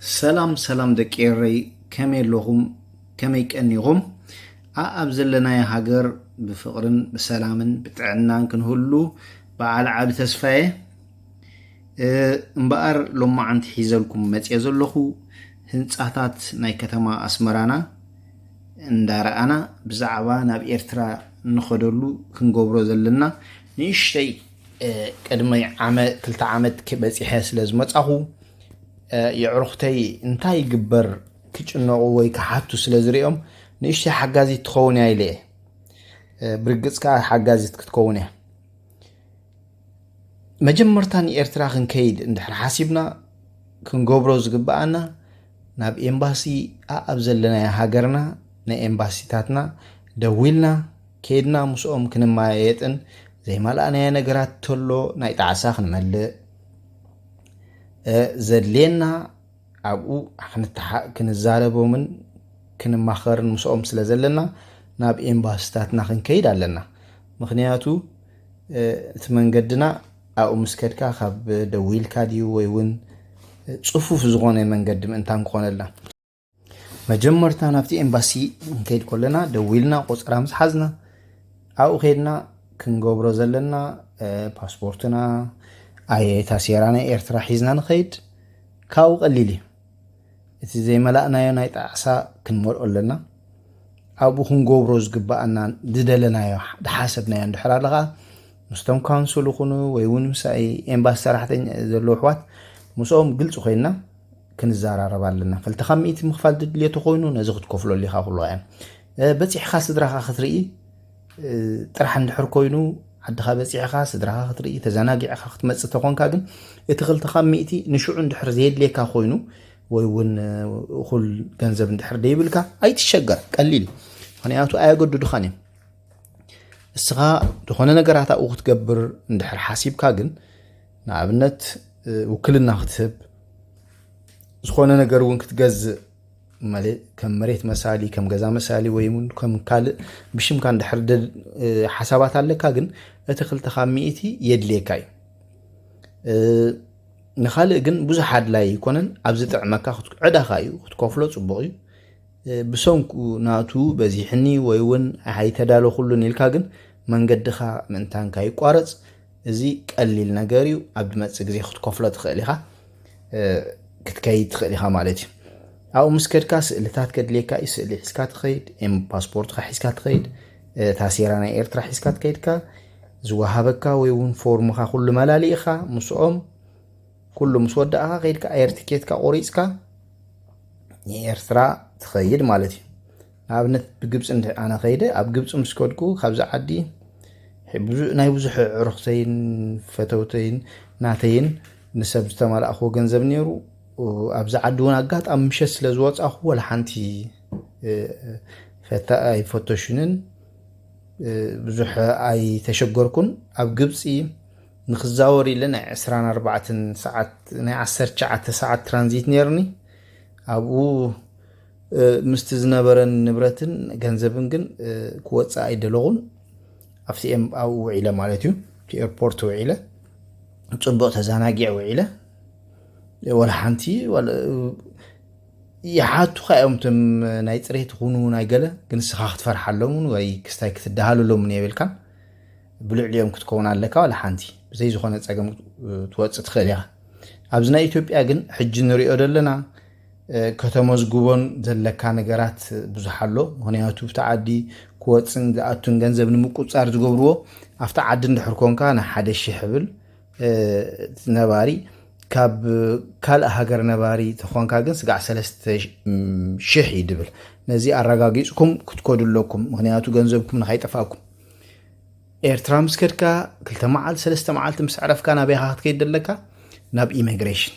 ሰላም ሰላም ደቂ ኤረይ፣ ከመይ ኣለኹም? ከመይ ቀኒኹም? ኣኣብ ዘለናዮ ሃገር ብፍቕርን ብሰላምን ብጥዕናን ክንህሉ ብዓል ዓቢ ተስፋየ። እምበኣር ሎማዓንቲ ሒዘልኩም መጽየ ዘለኹ ህንጻታት ናይ ከተማ ኣስመራና እንዳረኣና ብዛዕባ ናብ ኤርትራ እንኸደሉ ክንገብሮ ዘለና ንእሽተይ ቅድሚ ዓመ ክልተ ዓመት በጺሐ ስለ ዝመጻኹ የዕሩኽተይ እንታይ ይግበር ክጭነቑ ወይ ክሓቱ ስለ ዝሪኦም ንእሽተይ ሓጋዚት ትኸውን እያ ኢለ እየ። ብርግጽ ከዓ ሓጋዚት ክትከውን እያ። መጀመርታ ንኤርትራ ክንከይድ እንድሕር ሓሲብና ክንገብሮ ዝግብኣና ናብ ኤምባሲ ኣኣብ ዘለናዮ ሃገርና ናይ ኤምባሲታትና ደዊልና ከይድና ምስኦም ክንመያየጥን ዘይመልኣናዮ ነገራት ተሎ ናይ ጣዕሳ ክንመልእ ዘድልየና ኣብኡ ክንተሓ ክንዛረቦምን ክንማኸርን ምስኦም ስለ ዘለና ናብ ኤምባሲታትና ክንከይድ ኣለና። ምኽንያቱ እቲ መንገድና ኣብኡ ምስ ከድካ ካብ ደዊልካ ድዩ ወይ እውን ጽፉፍ ዝኾነ መንገዲ ምእንታን ክኾነልና መጀመርታ ናብቲ ኤምባሲ ክንከይድ ከለና ደዊልና ቆጸራ ምስ ሓዝና ኣብኡ ከይድና ክንገብሮ ዘለና ፓስፖርትና ኣየ ታሴራ ናይ ኤርትራ ሒዝና ንኸይድ ካብኡ ቀሊል እዩ። እቲ ዘይመላእናዮ ናይ ጣዕሳ ክንመልኦ ኣለና። ኣብኡ ክንገብሮ ዝግባኣና ዝደለናዮ ዝሓሰብናዮ እንድሕር ኣለኻ ምስቶም ካውንስል ይኹኑ ወይ እውን ምሳይ ኤምባሲ ሰራሕተኛ ዘለዉ ኣሕዋት ምስኦም ግልፂ ኮይንና ክንዘራረብ ኣለና። ክልተ ካብ ሚእቲ ምኽፋል ድድልዮ ተኾይኑ ነዚ ክትከፍለሉ ኢኻ ኩሉ እያ። በፂሕኻ ስድራኻ ክትርኢ ጥራሕ እንድሕር ኮይኑ ዓድኻ በፂሕኻ ስድራኻ ክትርኢ ተዘናጊዕኻ ክትመፅእ ተኾንካ ግን እቲ ክልተ ካብ ሚእቲ ንሽዑ እንድሕር ዘየድልየካ ኮይኑ ወይ እውን እኹል ገንዘብ እንድሕር ደይብልካ ኣይትሸገር ቀሊል እዩ። ምክንያቱ ኣየገድዱኻን እዮም። እስኻ ዝኾነ ነገራት ኣብኡ ክትገብር እንድሕር ሓሲብካ ግን ንኣብነት ውክልና ክትህብ ዝኾነ ነገር እውን ክትገዝእ ማለት ከም መሬት መሳሊ ከም ገዛ መሳሊ ወይ እውን ከም ካልእ ብሽምካ እንድሕር ሓሳባት ኣለካ ግን እቲ ክልተ ካብ ሚእቲ የድልየካ እዩ። ንኻልእ ግን ብዙሕ ኣድላይ ኣይኮነን። ኣብ ዝጥዕመካ ዕዳኻ እዩ ክትከፍሎ ፅቡቕ እዩ። ብሰንኩ ናቱ በዚሕኒ ወይ እውን ኣይተዳለኹሉን ኢልካ ግን መንገድኻ ምእንታን ካይቋረፅ እዚ ቀሊል ነገር እዩ። ኣብ ዝመፅእ ግዜ ክትከፍሎ ትኽእል ኢኻ ክትከይድ ትኽእል ኢኻ ማለት እዩ። ኣብኡ ምስ ከድካ ስእልታት ከድልየካ እዩ። ስእሊ ሒዝካ ትኸይድ፣ ፓስፖርትካ ሒዝካ ትኸይድ፣ ታሴራ ናይ ኤርትራ ሒዝካ ትከይድካ ዝወሃበካ ወይ እውን ፎርምኻ ኩሉ መላሊእኻ ምስኦም ኩሉ ምስ ወዳእኻ ከይድካ ኣየር ትኬትካ ቆሪፅካ ንኤርትራ ትኸይድ ማለት እዩ። ንኣብነት ብግብፂ እንድሕር ኣነ ከይደ ኣብ ግብፂ ምስ ከድኩ ካብዚ ዓዲ ናይ ብዙሕ ዕሩኽተይን ፈተውተይን ናተይን ንሰብ ዝተመላእኽዎ ገንዘብ ነይሩ። ኣብዚ ዓዲ እውን ኣጋጣሚ ምሸት ስለ ዝወፃኹ ወላ ሓንቲ ፈታ ኣይፈተሹንን ብዙሕ ኣይተሸገርኩን። ኣብ ግብፂ ንክዛወር ኢለ ናይ ዕስራን ኣርባዕተን ሰዓት ናይ ዓሰርተ ትሽዓተ ሰዓት ትራንዚት ነይርኒ። ኣብኡ ምስቲ ዝነበረን ንብረትን ገንዘብን ግን ክወፅእ ኣይደለኹን። ኣብቲ ኣብኡ ውዒለ ማለት እዩ። እቲ ኤርፖርት ውዒለ ፅቡቕ ተዘናጊዐ ውዒለ ወላ ሓንቲ ይሓቱኻ እዮም ቶም ናይ ፅሬት ይኹኑ ናይ ገለ ግን ንስኻ ክትፈርሓሎምን ወይ ክስታይ ክትደሃለሎምን የብልካን። ብልዕሊኦም ክትከውን ኣለካ ዋላ ሓንቲ ብዘይ ዝኾነ ፀገም ትወፅእ ትኽእል ኢኻ። ኣብዚ ናይ ኢትዮጵያ ግን ሕጂ ንሪኦ ዘለና ከተመዝግቦን ዘለካ ነገራት ብዙሕ ኣሎ። ምክንያቱ ብቲ ዓዲ ክወፅን ዝኣቱን ገንዘብ ንምቁፃር ዝገብርዎ ኣብቲ ዓዲ እንድሕር ኮንካ ንሓደ ሽሕ ብል ነባሪ ካብ ካልእ ሃገር ነባሪ ተኾንካ ግን ስጋዕ ሰለስተ ሽሕ እዩ ድብል። ነዚ ኣረጋጊፅኩም ክትከዱ ኣለኩም። ምክንያቱ ገንዘብኩም ንካይጠፋእኩም ኤርትራ ምስ ከድካ ክልተ መዓልቲ ሰለስተ መዓልቲ ምስ ዕረፍካ ናበይኻ ክትከይድ ኣለካ ናብ ኢሚግሬሽን።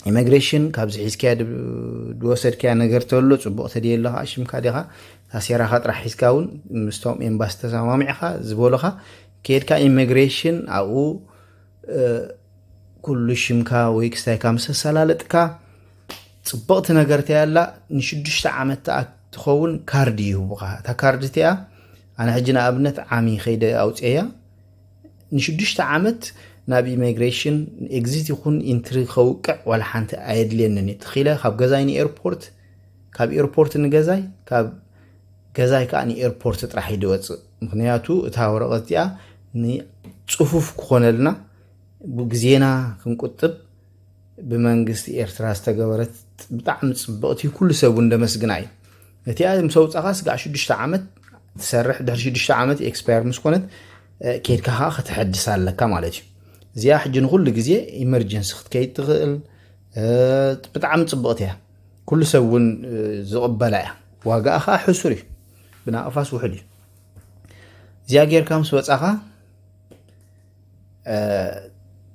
ኢሚግሬሽን ካብዚ ሒዝካያ ድወሰድካያ ነገር ተሎ ፅቡቕ ተድየ ኣለኻ ሽምካ ዲኻ ታሴራኻ ጥራሕ ሒዝካ እውን ምስቶም ኤምባሲ ተሰማሚዕኻ ዝበሉኻ ከድካ ኢሚግሬሽን ኣብኡ ኩሉ ሽምካ ወይ ክስታይካ ምስ ኣሰላለጥካ ፅብቕቲ ነገር ተያላ ንሽዱሽተ ዓመት ትኸውን ካርድ ይህቡኻ። እታ ካርድ እቲኣ ኣነ ሕጂ ንኣብነት ዓሚ ከይደ ኣውፅኤያ ንሽዱሽተ ዓመት ናብ ኢሚግሬሽን ኤግዚት ይኹን ኢንትሪ ከውቅዕ ዋላ ሓንቲ ኣየድልየንን እዩ። ትኺለ ካብ ገዛይ ንኤርፖርት፣ ካብ ኤርፖርት ንገዛይ፣ ካብ ገዛይ ከዓ ንኤርፖርት ጥራሕ እዩ ዝወፅእ። ምክንያቱ እታ ወረቐት እዚኣ ንፅፉፍ ክኾነልና፣ ግዜና ክንቁጥብ፣ ብመንግስቲ ኤርትራ ዝተገበረት ብጣዕሚ ፅብቕቲ፣ ኩሉ ሰብ እውን ደመስግና እዩ። እቲኣ ምስ ኣውፃኻ ስጋዕ ሽዱሽተ ዓመት ትሰርሕ፣ ድሕሪ ሽዱሽተ ዓመት ኤክስፓየር ምስ ኮነት፣ እ፣ ኬድካ ከዓ ከተሐድስ ኣለካ ማለት እዩ። እዚኣ ሕጂ ንኩሉ ግዜ ኢመርጀንሲ ክትከይድ ትኽእል፣ እ፣ ብጣዕሚ ፅብቕቲ እያ። ኩሉ ሰብ እውን፣ እ፣ ዝቕበላ እያ። ዋጋኣ ከዓ ሕሱር እዩ፣ ብናቕፋስ ውሕድ እዩ። እዚኣ ጌርካ ምስ ወፃኻ፣ እ፣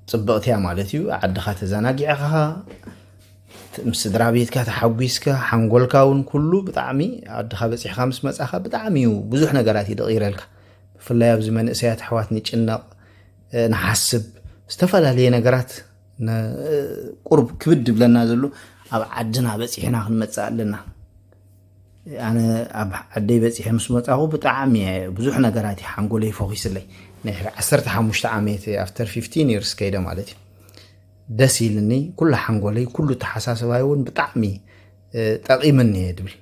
ፅብቕቲ እያ ማለት እዩ። ዓድኻ ተዘናጊዕኻ፣ ምስ ስድራ ቤትካ ተሓጒስካ፣ ሓንጎልካ እውን ኩሉ ብጣዕሚ፣ ዓድኻ በፂሕካ ምስ መፃኻ ብጣዕሚ እዩ ብዙሕ ነገራት እዩ ደቒረልካ። ብፍላይ ኣብዚ መንእሰያት ኣሕዋት ንጭነቕ፣ እ፣ ንሓስብ፣ ዝተፈላለየ ነገራት ነ-፣ እ፣ ቁሩብ ክብድ ዝብለና ዘሎ ኣብ ዓድና በፂሕና ክንመፅእ ኣለና። ኣነ ኣብ ዓደይ በፂሐ ምስ መፃኹ ብጣዕሚ እየ፣ ብዙሕ ነገራት እዩ ሓንጎለይ ፈኺስለይ። ናይ ዓሰርተ ሓሙሽተ ዓመት፣ after fifteen years ከይደ ማለት እዩ። ደስ ኢልኒ፣ ኩሉ ሓንጎለይ፣ ኩሉ ተሓሳስባይ እውን ብጣዕሚ፣ እ፣ ጠቒምኒ እየ ድብል።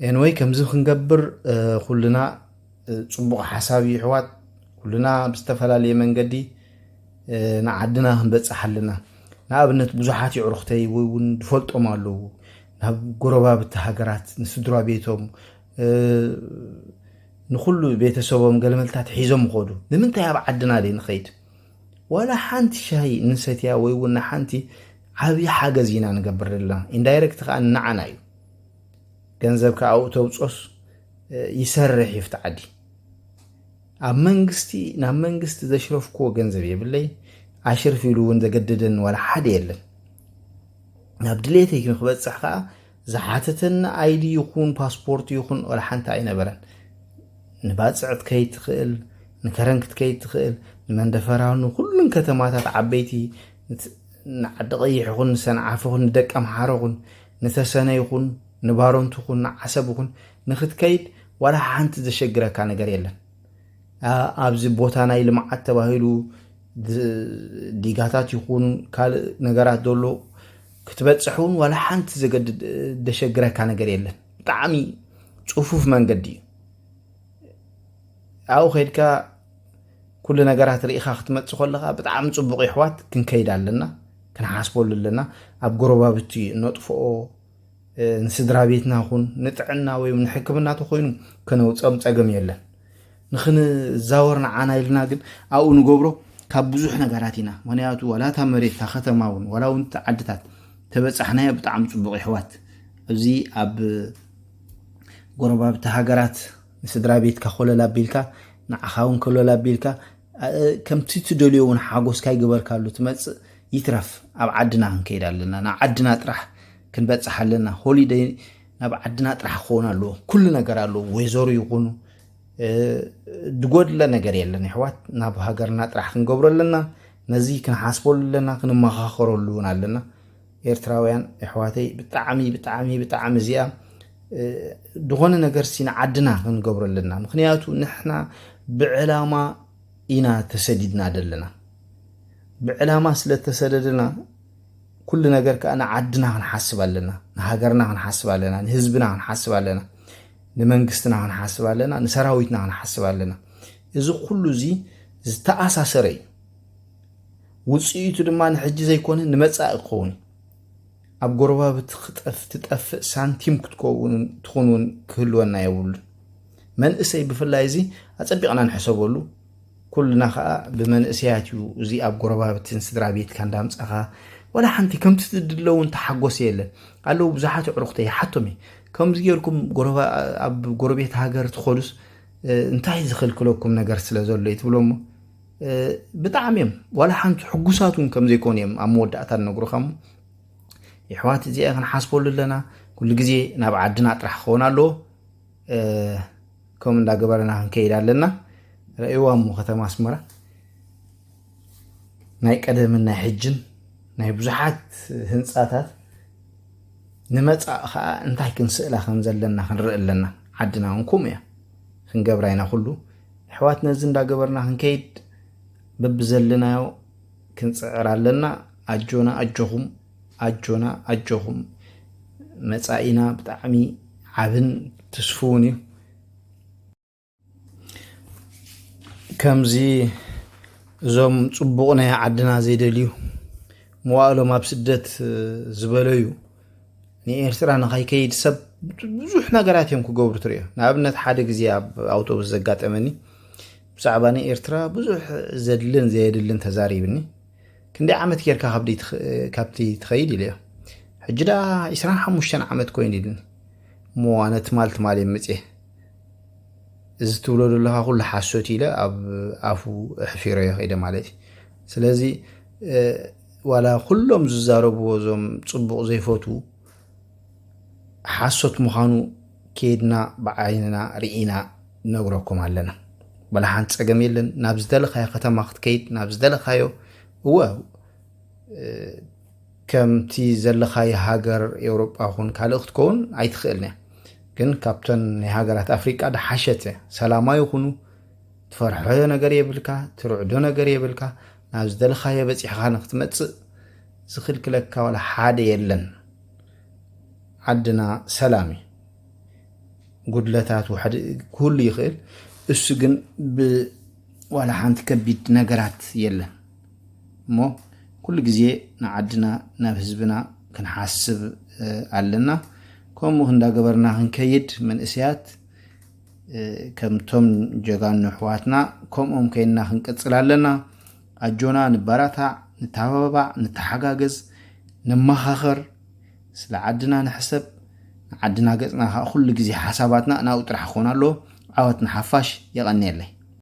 ኤንወይ፣ ከምዚ ክንገብር፣ እ፣ ኩልና፣ እ፣ ጽቡቕ ሓሳብ እዩ፣ ኣሕዋት። ኩልና ብዝተፈላለየ መንገዲ፣ እ፣ ንዓድና ክንበጽሕ ኣለና። ንኣብነት፣ ብዙሓት የዕሩኽተይ ወይ እውን ዝፈልጦም ኣለዉ። ናብ ጎረባብቲ ሃገራት ንስድራ ቤቶም፣ እ፣ ንኹሉ ቤተሰቦም ገለመልታት ሒዞም ይኸዱ። ንምንታይ ኣብ ዓድና ደይ ንኸይድ? ዋላ ሓንቲ ሻሂ ንሰትያ ወይ እውን ንሓንቲ ዓብዪ ሓገዝ ኢና ንገብር ዘለና። ኢንዳይረክት ከኣ ንዓና እዩ። ገንዘብ ከኣ ኣብኡ ተውጾስ፣ እ፣ ይሰርሕ እዩ ኣብቲ ዓዲ። ኣብ መንግስቲ፣ ናብ መንግስቲ ዘሽረፍክዎ ገንዘብ የብለይ። ኣሽርፍ ኢሉ እውን ዘገደደኒ ዋላ ሓደ የለን። ናብ ድሌተይ ንክበጽሕ ከኣ ዝሓተተኒ ኣይዲ ይኹን ፓስፖርት ይኹን ዋላ ሓንቲ ኣይነበረን። ንባጽዕ ክትከይድ ትኽእል፣ ንከረን ክትከይድ ትኽእል፣ ንመንደፈራ፣ ንኹሉን ከተማታት ዓበይቲ፣ ንት-፣ ንዓዲ ቀይሕ ይኹን፣ ንሰንዓፈ ይኹን፣ ንደቀምሓረ ይኹን፣ ንተሰነ ይኹን፣ ንባረንቱ ይኹን፣ ንዓሰብ ይኹን፣ ንክትከይድ ዋላ ሓንቲ ዘሸግረካ ነገር የለን። ኣ-፣ ኣብዚ ቦታ ናይ ልምዓት ተባሂሉ ድ-፣ ዲጋታት ይኹን ካልእ ነገራት ዘሎ ክትበጽሕ እውን ዋላ ሓንቲ ዘገድድ፣ ዘሸግረካ ነገር የለን። ብጣዕሚ ጽፉፍ መንገዲ እዩ። ኣብኡ ከይድካ ኩሉ ነገራት ርኢኻ ክትመጽእ ከለኻ ብጣዕሚ ጽቡቕ እዩ። ኣሕዋት፣ ክንከይድ ኣለና፣ ክንሓስበሉ ኣለና። ኣብ ጎረባብቲ እነጥፍኦ፣ እ፣ ንስድራ ቤትና ኹን ንጥዕና ወይ ንሕክምና ተኾይኑ ከነውፅኦም ጸገም የለን። ንኽንዛወር ንዓና ኢልና ግን ኣብኡ ንገብሮ ካብ ብዙሕ ነገራት ኢና። ምኽንያቱ ዋላ እታ መሬት፣ እታ ከተማ እውን፣ ዋላ እውን እቲ ዓድታት ተበጻሕናዮ ብጣዕሚ ጽቡቕ፣ ኣሕዋት። ኣብዚ ኣብ ጎረባብቲ ሃገራት ንስድራ ቤትካ ኮለል ኣቢልካ፣ ንዓኻ እውን ኮለል ኣቢልካ፣ እ፣ ከምቲ ትደልዮ እውን ሓጎስካ ይግበርካሉ ትመጽእ። ይትረፍ ኣብ ዓድና ክንከይድ ኣለና። ናብ ዓድና ጥራሕ ክንበጽሕ ኣለና። ሆሊደይ ናብ ዓድና ጥራሕ ክኸውን ኣለዎ። ኩሉ ነገር ኣለዎ። ዌዘሩ ይኹኑ፣ እ፣ ዝጎድለ ነገር የለን። ኣሕዋት፣ ናብ ሃገርና ጥራሕ ክንገብሮ ኣለና። ነዚ ክንሓስበሉ ኣለና፣ ክንመኻኸረሉ እውን ኣለና። ኤርትራውያን ኣሕዋተይ፣ ብጣዕሚ፣ ብጣዕሚ፣ ብጣዕሚ እዚኣ፣ እ፣ ዝኾነ ነገር ሲ ንዓድና ክንገብሮ ኣለና። ምኽንያቱ ንሕና ብዕላማ ኢና ተሰዲድና ዘለና። ብዕላማ ስለ ተሰደድና፣ ኩሉ ነገር ከኣ ንዓድና ክንሓስብ ኣለና፣ ንሃገርና ክንሓስብ ኣለና፣ ንህዝብና ክንሓስብ ኣለና፣ ንመንግስትና ክንሓስብ ኣለና፣ ንሰራዊትና ክንሓስብ ኣለና። እዚ ኩሉ እዚ ዝተኣሳሰረ እዩ። ውጽኢቱ ድማ ንሕጂ ዘይኮነ ንመጻኢ ክኸውን እዩ። ኣብ ጎረባብቲ ክጠፍ-፣ ትጠፍእ ሳንቲም ክትከውን፣ ትኹን እውን ክህልወና የብሉን። መንእሰይ ብፍላይ እዚ ኣጸቢቕና ንሕሰበሉ። ኩልና ኸኣ ብመንእሰያት እዩ። እዚ ኣብ ጎረባብትን ስድራ ቤትካ እንዳምጻኻ ዋላ ሓንቲ ከምቲ ትድለ እውን ተሓጎሰ የለን። ኣለዉ ብዙሓት ኣዕሩኽተይ ይሓቶም እየ። ከምዚ ጌርኩም ጎረባ-፣ ኣብ ጎረቤት ሃገር ትኸዱስ፣ እ፣ እንታይ ዝኽልክለኩም ነገር ስለ ዘሎ እዩ ትብሎ እሞ፣ እ፣ ብጣዕሚ እዮም ዋላ ሓንቲ ሕጉሳት እውን ከም ዘይኮኑ እዮም ኣብ መወዳእታ ዝነግሩኻ እሞ፣ የሕዋት እዚኣ ክንሓስበሉ ኣለና። ኩሉ ግዜ ናብ ዓድና ጥራሕ ክኸውን ኣለዎ። እ፣ ከምኡ እንዳገበረና ክንከይድ ኣለና። ረእይዋ እሞ ከተማ ኣስመራ ናይ ቀደምን ናይ ሕጅን ናይ ብዙሓት ህንጻታት ንመጻእ ኸኣ እንታይ ክንስእላ ከም ዘለና ክንርኢ ኣለና። ዓድና እውን ከምኡ እያ። ክንገብራ ኢና ኩሉ። ኣሕዋት ነዚ እንዳገበርና ክንከይድ በብዘለናዮ ክንፅዕር ኣለና። ኣጆና ኣጆኹም፣ ኣጆና ኣጆኹም። መፃኢና ብጣዕሚ ዓብን ትስፍውን እዩ። ከምዚ እዞም ፅቡቕ ናይ ዓድና ዘይደልዩ፣ መዋእሎም ኣብ ስደት ዝበለዩ፣ ንኤርትራ ንኸይከይድ ሰብ ብዙሕ ነገራት እዮም ክገብሩ ትርእዮ። ንኣብነት ሓደ ግዜ ኣብ ኣውቶቡስ ዘጋጠመኒ፣ ብዛዕባ ንኤርትራ ብዙሕ ዘድልን ዘየድልን ተዛሪብኒ። ክንደይ ዓመት ጌርካ ካብቲ ትኸይድ ኢለዮ። ሕጂ ደኣ ዒስራን ሓሙሽተን ዓመት ኮይኑ ኢልኒ። እሞ ኣነ ትማል ትማል እየ መፅየ። እዚ ትብሎ ዘለኻ ኩሉ ሓሶት ኢለ ኣብ ኣፉ ኣሕፊረዮ ከይደ ማለት እዩ። ስለዚ ዋላ ኩሎም ዝዛረብዎ እዞም ፅቡቕ ዘይፈትዉ ሓሶት ምዃኑ ከይድና ብዓይንና ርኢና ነግረኩም ኣለና። ዋላ ሓንቲ ፀገም የለን። ናብ ዝደለኻዮ ከተማ ክትከይድ፣ ናብ ዝደለኻዮ፣ እወ፣ ከምቲ ዘለኻዮ ሃገር ኤውሮጳ ኹን ካልእ ክትከውን ኣይትኽእልን እያ። ግን ካብተን ናይ ሃገራት ኣፍሪቃ ደሓሸት እያ። ሰላማዊ ይኹኑ፣ ትፈርሖ ነገር የብልካ፣ ትርዕዶ ነገር የብልካ። ናብ ዝደለኻዮ በፂሕኻ ንክትመፅእ ዝኽልክለካ ዋላ ሓደ የለን። ዓድና ሰላም እዩ። ጉድለታት ክህሉ ይኽእል፣ እሱ ግን ዋላ ሓንቲ ከቢድ ነገራት የለን። እሞ ኩሉ ግዜ ንዓድና ናብ ህዝብና ክንሓስብ ኣለና። ከምኡ እንዳገበርና ክንከይድ መንእሰያት ከምቶም ጀጋኑ ኣሕዋትና ከምኦም ከይንና ክንቅፅል ኣለና። ኣጆና ንበራታዕ፣ ንተባባዕ፣ ንተሓጋገዝ፣ ንመኻኸር፣ ስለ ዓድና ንሕሰብ፣ ንዓድና ገፅና ከዓ ኩሉ ግዜ ሓሳባትና ናብኡ ጥራሕ ክኾን ኣለዎ። ዓወት ንሓፋሽ። የቐንየለይ።